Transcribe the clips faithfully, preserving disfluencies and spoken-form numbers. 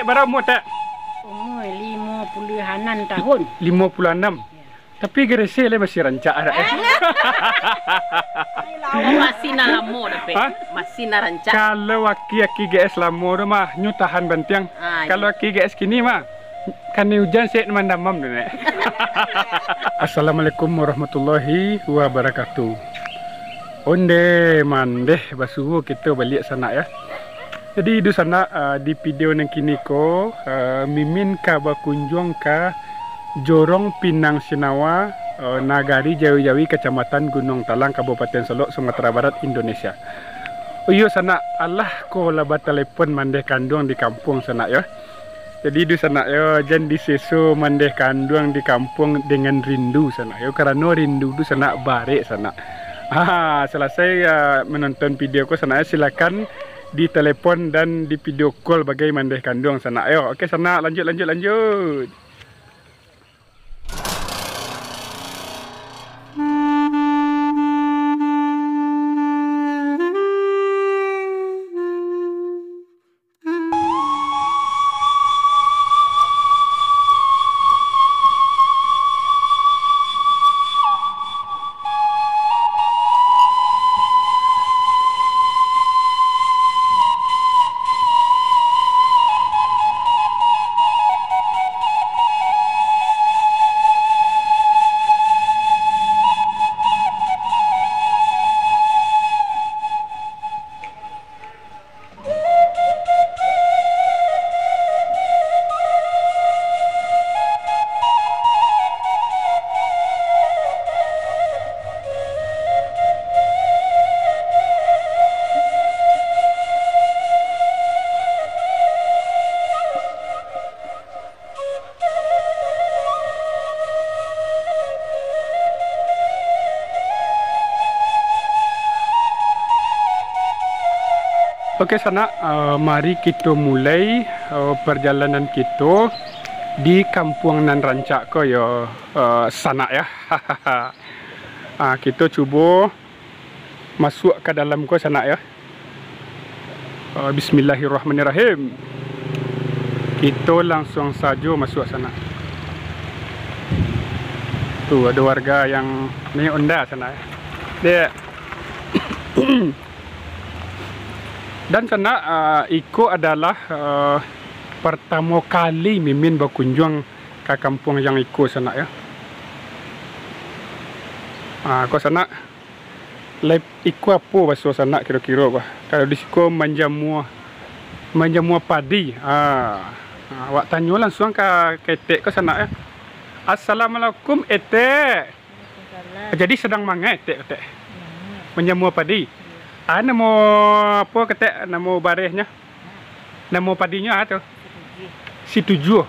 Bara umua, Tek? Umua limo puluanan tahun. Limo puluah anam. Ya. Tapi geresek lai masih rancak, Tek, eh? Oh, masih nan lamo dah, Pek. Hah? Masih nan rancak. Kalau aki-aki G S lamo tu mah, nyo tahan bantiang. Ah, iyo. Kalau aki G S kini mah, kanai ujan sek mandamam tu, Nek. Assalamualaikum warahmatullahi wabarakatuh. Onde mandeh basuo kito baliak sanak, ya. Jadi, dunsanak, ah, di video nan kini ko, ah, Mimin ka bakunjuang ka Jorong Pinang Sinawa, ah, Nagari Jawi-Jawi, Kacamatan Gunuang Talang, Kabupaten Solok, Sumatera Barat, Indonesia. Oh iyo, sanak, alah ko lah batalepon mandeh kanduang di kampuang, sanak, yo. Jadi, dunsanak, yo, jan diseso mandeh kanduang di kampuang dengan rindu, sanak, yo, karano rindu tu, sanak, barek, sanak. Ha, salasai, ah, manonton video ko, sanak, yo, silakan ditelepon dan di video call bagai mandeh kanduang, sanak, yo. Oke, sanak, lanjut, lanjut, lanjut. Oke, sanak, eh, mari kito mulai, eh, parjalanan kito di kampuang nan rancak ko, yo, eh, sanak, ya. Ah, kito cubo masuak ka dalam ko, sanak, yo. Ah, bismillahirrahmanirrahim. Kito langsuang sajo masuak, sanak. Tu, ado warga yang naik onda, sanak, yo. Dek. Dan, sanak, ah, iko adalah, ah, partamo kali Mimin bakunjuang ka kampuang yang iko, sanak, yo. Ah, ko, sanak. Lai, iko apo baso sanak kiro-kiro, bah? Kalau di siko manjamua, manjamua padi. Ah, ah, awak tanyo langsuang ka, ka etek ko sanak, yo. Assalamualaikum, etek. Waalaikumsalam. Jadi sadang manga etek, etek? Manga. Manjamua padi. Iyo. Ah, namo apo, etek, namo barehnyo? Namo padinyo a tu? Situjuah. Situjuah.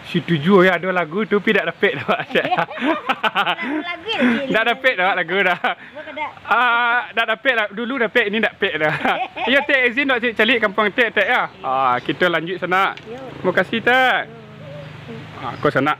Situjuah, yo, ado lagu tu, tapi dak dapek dah, Cak. Lagu-lagu yo, Cik. Dak dapek dah lagu dah. Bukan dak. Ah, dak dapek lah. Dulu dapek, ini dak pek dah. Iyo, Tek, izin dak, Cik, caliak kampuang Tek, Tek, yo. Iyo. Ah, kito lanjuik sanak. Yo. Makasih, Tek. Yo. Ah, ko sanak.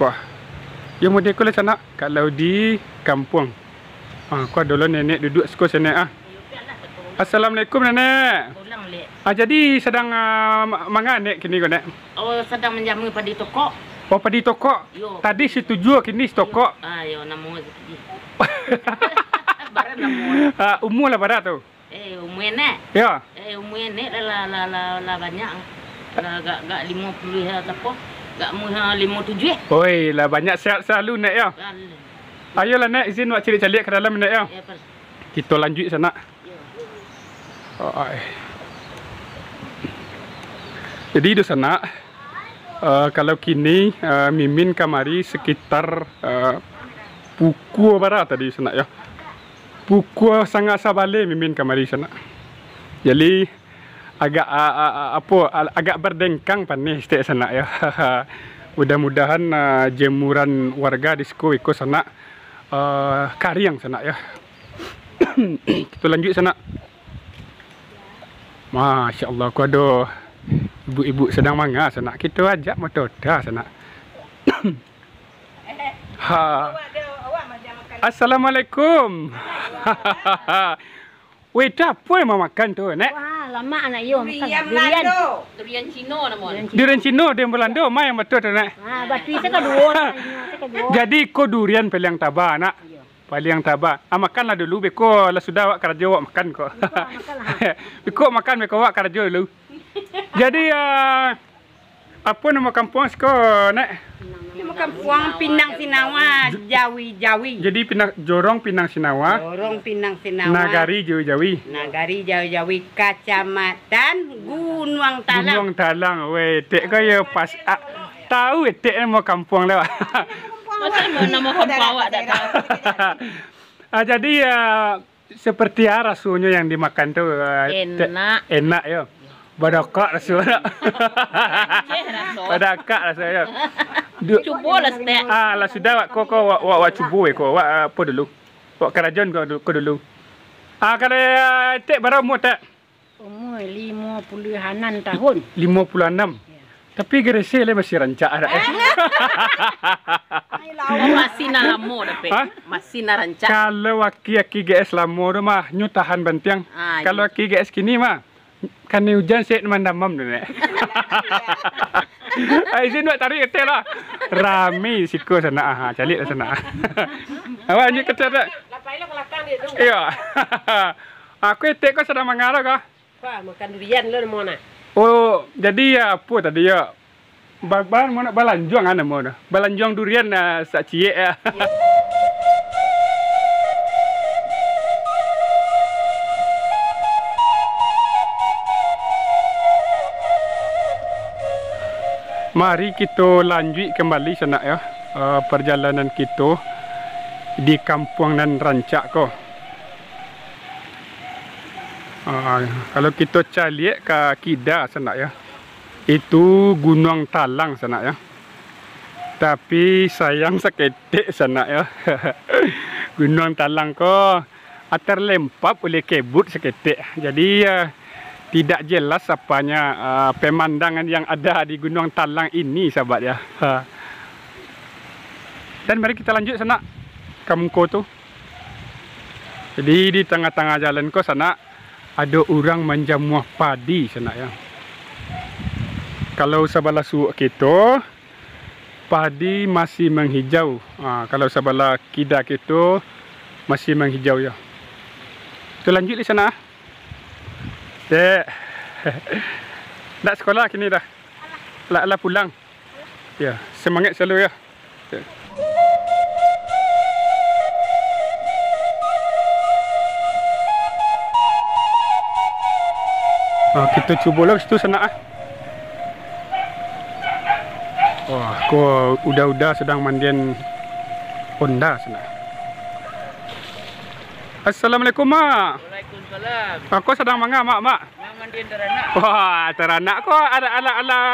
Kuah. Yo, model ko lah sanak. Kalau di kampuang. Ah, ko ado lo nenek duduak siko, sanak, ah. Assalamualaikum, Nenek. Pulang, Lek. Ah, jadi sadang, ah, ma-, manga Nek kini ko, Nek? Oh, sadang manjamua padi tokok. Oh, padi tokok? Yo. Tadi situjuah, kini sitokok. Yo. Ah, yo, namo. Bara namo. Ah, umua lah bara tu? Eh, umua Nek? Yo. Eh, umua Nek lah, lah, lah, lah, lah banyak. Lah agak, agak limo puluah lah, apo? Agak mu, ha, limo tujuah. Oi, lah banyak, sehat selalu, Nek, yo. Lah, lah. Ayolah, Nek, izin wak caliak-caliak ka dalam, Nek, yo. Yo, Pak. Kito lanjuik sanak. Yo. Oh, ai. Jadi, dunsanak, eh, kalau kini, eh, Mimin kamari sekitar, eh, pukua bara tadi, sanak, yo. Pukua sanga sabaleh Mimin kamari, sanak. Jadi, agak, a, a, a, apo, a, agak bardengkang paneh saketek, sanak, yo. Mudah-mudahan, a, jemuran warga di siko iko, sanak, a, kariang, sanak, yo. Kito lanjuik, sanak. Masya Allah, ko ado ibu-ibu sadang manga, sanak. Kito ajak moto dah, sanak. Ha. Assalamualaikum. Weh, tu apo nan mamakan tu, Nek? Wah, Lamak anak iyo, makan durian. Durian Cino namo. Durian Cino. Durian Cino, durian Belando, ma nan batua tu, Nak? Ah, batua, sakaduo, sakaduo. Jadi, ko durian paliang taba, Nak. Iyo. Paliang taba. Ah, makanlah dulu, beko lah sudah awak karajo, awak makan ko. Iyo, makanlah. Beko makan, beko awak karajo dulu. Jadi, ah, apo namo kampuang siko, Nak? Namo kampuang Pinang Sinawa, Jawi-Jawi. Jadi, Pinang, Jorong Pinang Sinawa. Jorong Pinang Sinawa. Nagari Jawi-Jawi. Nagari Jawi-Jawi, Kacamatan Gunuang Talang. Gunuang Talang, weh, etek ko yo pas, ah, tahu etek namo kampuang tu. Masa namo kampuang awak tak tahu? Ah, jadi, ah, seperti a rasonyo yang dimakan tu, ah, te-, Enak. Enak yo. Badakak raso, Nak. Badakak raso yo. Du- Cubolah saketek. Ah, lah sudah, wak, ko, ko, wak, wak, wak cubo, eh, ko. Wak, ah, apo dulu? Wak karajoan ko, ko dulu. Ah, kalau, ah, etek bara umua, Tek? Umua limo puluahan tahun. Limo puluah anam. Yo. Tapi garese lai masih rancak, Tek, eh? Masih nan lamo, Tek. Hah? Masih nan rancak. Kalau aki-aki G S lamo tu mah, nyo tahan bantiang. Ah, iyo. Kalau aki G S kini mah, kanai ujan sek mandamam tu, Nek. Ai, izin wak taruih etek lah. Rami siko sanak, ah, caliak lah sanak. Awak lanjuik ka etek, Tek. Iyo. Aku etek ko sadang manga ko. Wah, makan durian lo namo nah. Oh, jadi yo, apo tadi yo? Ba-, ba-, namo nak balanjuang, ah, namo tu. Balanjuang durian, ah, sak ciek, ah. Mari kito lanjuik kambali sanak yo, eh, parjalanan kito di kampuang nan rancak ko. Ah, kalau kito caliak ka kida sanak yo, itu Gunuang Talang sanak yo. Tapi sayang saketek sanak yo. Gunuang Talang ko, ah, tarlempap uleh kebut saketek. Jadi, ah, tidak jelas apanya, ah, pemandangan yang ada di Gunuang Talang ini, sahabat yo. Ha. Dan mari kita lanjut sanak ka muko tu. Jadi, di tangah-tangah jalan ko sanak, ado urang manjamuah padi sanak yo. Kalau sabalah suok kito, padi masih manghijau. Ha, kalau sabalah kida kito, masih manghijau yo. Tu lanjuik di sanak, ah. Dek. Ndak sakolah kini dah. Lah, lah pulang. Yo, semangat selalu yo. Yo. Ah, kito cubo lah situ sanak, ah. Wah, ko uda-uda sadang mandian onda sanak. Assalamualaikum, Mak. Waalaikumsalam. Ko sadang manga, Mak, Mak? Mandian taranak. Wah, taranak ko alah, alah, alah,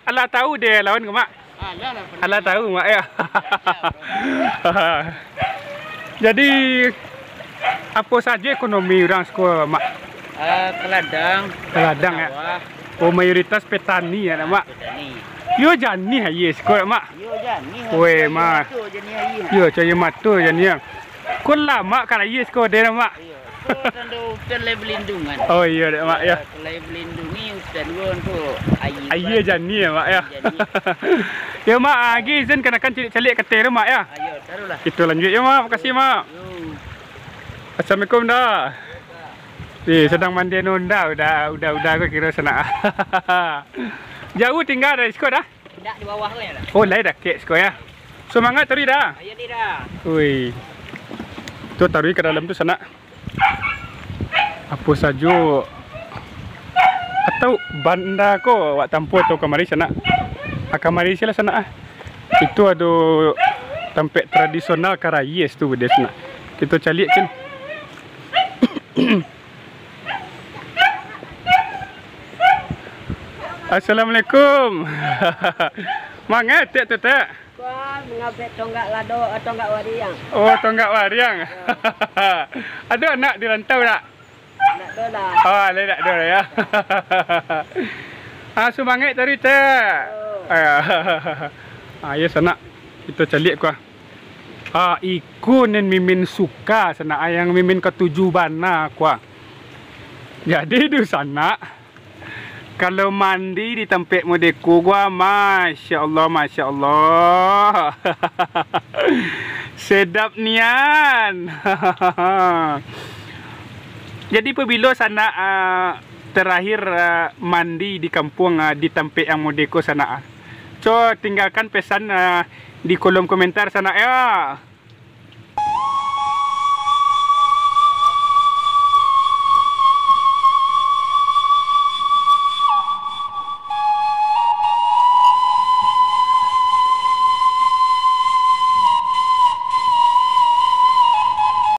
alah tahu dek lawan ko, Mak? Alah lah, Mak. Alah tahu, Mak, yo. Jadi, apo sajo ekonomi urang siko, Mak? Ah, ka ladang. Ka ladang, yo? Sawah. Oh, mayoritas petani yo, Mak? Petani. Yo janiah aia siko, Mak? Yo janiah. Weh, Mak. Cahaya mato janiah aia. Yo, cahaya mato janiah. Ko lamak ka aia siko dek, Mak? Iyo. Ko tando hutan lai balindungan. Oh, iyo dek, Mak, yo. Lai balindungi hutan ko untuak aia. Aia janiah, Mak, yo. Aia janiah. Yo, Mak, agi izin kanakan caliak-caliak ka ateh tu, Mak, yo. Ayo, taruhlah. Kito lanjuik yo, Mak. Makasih, Mak. Yo. Assalamualaikum, Da. Eh, sadang mandian onda, uda, uda, uda ko kiro sanak. Jauah tingga dari siko, Da? Indak, di bawah ko yo, Da. Oh, lai dakek siko, yo. Sumangaik taruih, Da. Ayo, Da. Ui. Tu taruih ka dalam tu sanak. Apo sajo. Atau banda ko awak tampuah atau kamari sanak? Ah, kamari se lah sanak, ah. Itu ado tampek tradisional ka aia situ, Budi, sanak. Kito caliak, cin. Assalamualaikum. Manga etek tu, Tek? Ko mangabek tonggak lado, eh, tonggak wariang. Oh, tonggak wariang. Yo. Ado anak di rantau tak? Ndak ado lah. Oh, lai ndak ado lah, yo. Ah, sumangaik taruih, Tek. Yo. Ah, yo, sanak. Kito caliak ko. Ah, iko nan mimin suka, sanak, ah, yang mimin katuju bana ko. Jadi dunsanak, kalau mandi di tampek modeko gua, masya Allah, masya Allah. Sedap nian. Jadi pabilo sanak, ah, terakhir, ah, mandi di kampuang, ah, di tampek yang modeko sanak, ah? Co tinggalkan pesan, ah, di kolom komentar sanak ya.